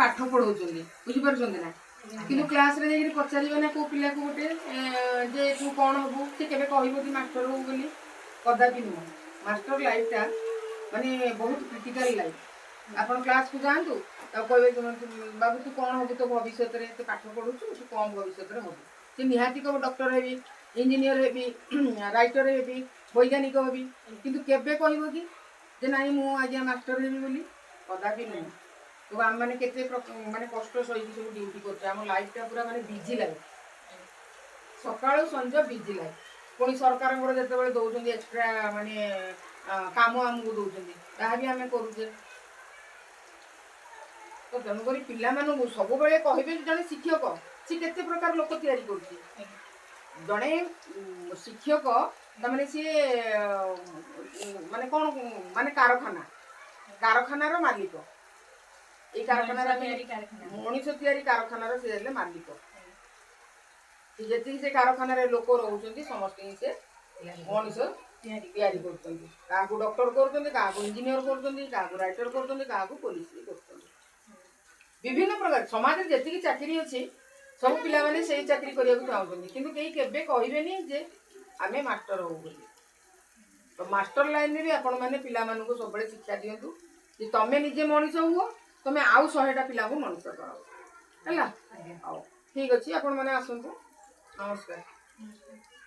ପାଠ ପଢଉଛନ୍ତି, ବୁଝିପାରୁଛନ୍ତି ନା? କିନ୍ତୁ କ୍ଲାସରେ ଯାଇକିରି ପଚାରିବେ ନା କୋଉ ପିଲାକୁ ଗୋଟେ ଯେ ତୁ କ'ଣ ହବୁ, ସେ କେବେ କହିବ କି ମାଷ୍ଟର ହବୁ ବୋଲି? କଦାପି ନୁହଁ। ମାଷ୍ଟର ଲାଇଫଟା ମାନେ ବହୁତ କ୍ରିଟିକାଲ ଲାଇଫ। ଆପଣ କ୍ଲାସକୁ ଯାଆନ୍ତୁ, ତାକୁ କହିବେ, "ବାବୁ, ତୁ କ'ଣ ହବୁ ତୋ ଭବିଷ୍ୟତରେ? ତୁ ପାଠ ପଢୁଛୁ, ତୁ କ'ଣ ଭବିଷ୍ୟତରେ ହବୁ?" ସେ ନିହାତି କହିବ, ଡକ୍ଟର ହେବି, ଇଞ୍ଜିନିୟର ହେବି, ରାଇଟର ହେବି, ବୈଜ୍ଞାନିକ ହେବି। କିନ୍ତୁ କେବେ କହିବ କି ଯେ ନାଇଁ, ମୁଁ ଆଜ୍ଞା ମାଷ୍ଟର ହେବି ବୋଲି? କଦାପି ନୁହଁ। ତ ଆମେମାନେ କେତେ ମାନେ କଷ୍ଟ ସହିକି ସବୁ ଡ୍ୟୁଟି କରୁଛେ। ଆମ ଲାଇଫଟା ପୁରା ମାନେ ବିଜି ଲାଇଫ, ସକାଳୁ ସଞ୍ଜ ବିଜି ଲାଇଫ। ପୁଣି ସରକାରଙ୍କର ଯେତେବେଳେ ଦଉଛନ୍ତି ଏକ୍ସଟ୍ରା ମାନେ କାମ ଆମକୁ ଦଉଛନ୍ତି, ତାହା ବି ଆମେ କରୁଛେ। ତ ତେଣୁକରି ପିଲାମାନଙ୍କୁ ସବୁବେଳେ କହିବେ ଯେ ଜଣେ ଶିକ୍ଷକ ସେ କେତେ ପ୍ରକାର ଲୋକ ତିଆରି କରୁଛି। ଜଣେ ଶିକ୍ଷକ ତାମାନେ ସିଏ ମାନେ କ'ଣ, ମାନେ କାରଖାନା, କାରଖାନାର ମାଲିକ। ଏଇ କାରଖାନାରେ ଆମେ ତିଆରି କାରଖାନା। ମଣିଷ ତିଆରି କାରଖାନାର ସେ ହେଲେ ମାଲିକ। ସେ ଯେତିକି ସେ କାରଖାନାରେ ଲୋକ ରହୁଛନ୍ତି, ସମସ୍ତଙ୍କୁ ସେ ମଣିଷ ତିଆରି ତିଆରି କରୁଛନ୍ତି। କାହାକୁ ଡକ୍ଟର କରୁଛନ୍ତି, କାହାକୁ ଇଞ୍ଜିନିୟର କରୁଛନ୍ତି, କାହାକୁ ରାଇଟର କରୁଛନ୍ତି, କାହାକୁ ପୋଲିସ ବି କରୁଛନ୍ତି। ବିଭିନ୍ନ ପ୍ରକାର ସମାଜରେ ଯେତିକି ଚାକିରି ଅଛି, ସବୁ ପିଲାମାନେ ସେଇ ଚାକିରି କରିବାକୁ ଚାହୁଁଛନ୍ତି। କିନ୍ତୁ କେହି କେବେ କହିବେନି ଯେ ଆମେ ମାଷ୍ଟର ହବୁ ବୋଲି। ତ ମାଷ୍ଟର ଲାଇନରେ ବି ଆପଣମାନେ ପିଲାମାନଙ୍କୁ ସବୁବେଳେ ଶିକ୍ଷା ଦିଅନ୍ତୁ ଯେ ତମେ ନିଜେ ମଣିଷ ହୁଅ, ତମେ ଆଉ 100ଟା ପିଲାଙ୍କୁ ମଣିଷ କର। ହେଲା? ଆଜ୍ଞା। ହଉ, ଠିକ ଅଛି, ଆପଣମାନେ ଆସନ୍ତୁ। ନମସ୍କାର। ନମସ୍କାର।